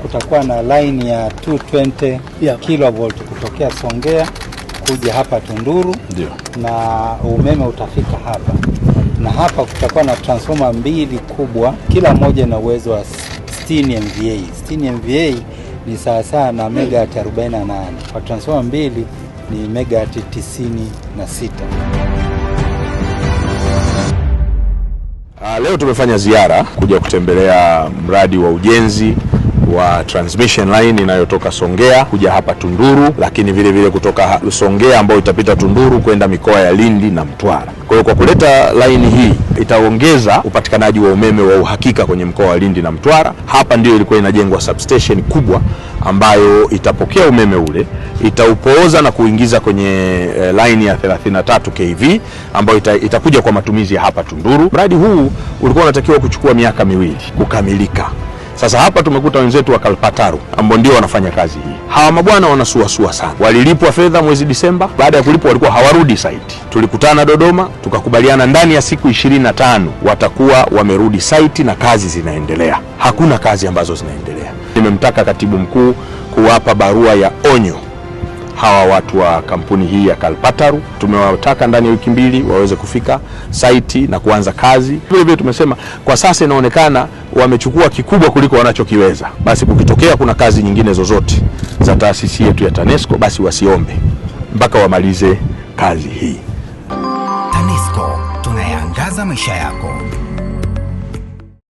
Kutakuwa na line ya 220 kilovolt kutokea Songea kuja hapa Tunduru. Ndio. Na umeme utafika hapa, na hapa kutakuwa na transformer mbili kubwa, kila moja na uwezo wa 60 MVA. 60 MVA ni sawasawa na megawatt 48. Kwa transformer mbili ni megawatt 96. Leo tumefanya ziara kuja kutembelea mradi wa ujenzi wa transmission line inayotoka Songea kuja hapa Tunduru, lakini vile vile kutoka Songea ambayo itapita Tunduru kwenda mikoa ya Lindi na Mtwara. Kwa hiyo kwa kuleta line hii itaongeza upatikanaji wa umeme wa uhakika kwenye mkoa wa Lindi na Mtwara. Hapa ndio ilikuwa inajengwa substation kubwa ambayo itapokea umeme ule, itaupooza na kuingiza kwenye line ya 33 kV ambayo itakuja kwa matumizi ya hapa Tunduru. Mradi huu ulikuwa unatakiwa kuchukua miaka 2 kukamilika. Sasa hapa tumekuta wenzetu wa Kalpataru ambao ndio wanafanya kazi hii. Hawa mabwana wanasuasua sana. Walilipwa fedha mwezi Disemba, baada ya kulipwa walikuwa hawarudi site. Tulikutana Dodoma, tukakubaliana ndani ya siku 25 watakuwa wamerudi site na kazi zinaendelea. Hakuna kazi ambazo zinaendelea. Nimemtaka katibu mkuu kuwapa barua ya onyo hawa watu wa kampuni hii ya Kalpataru. Tumewataka ndani ya wiki 2 waweze kufika site na kuanza kazi. Vile vile tumesema kwa sasa inaonekana wamechukua kikubwa kuliko wanachokiweza. Basi kukitokea kuna kazi nyingine zozote za taasisi yetu ya TANESCO, basi wasiombe mpaka wamalize kazi hii. TANESCO, tunayaangaza maisha yako.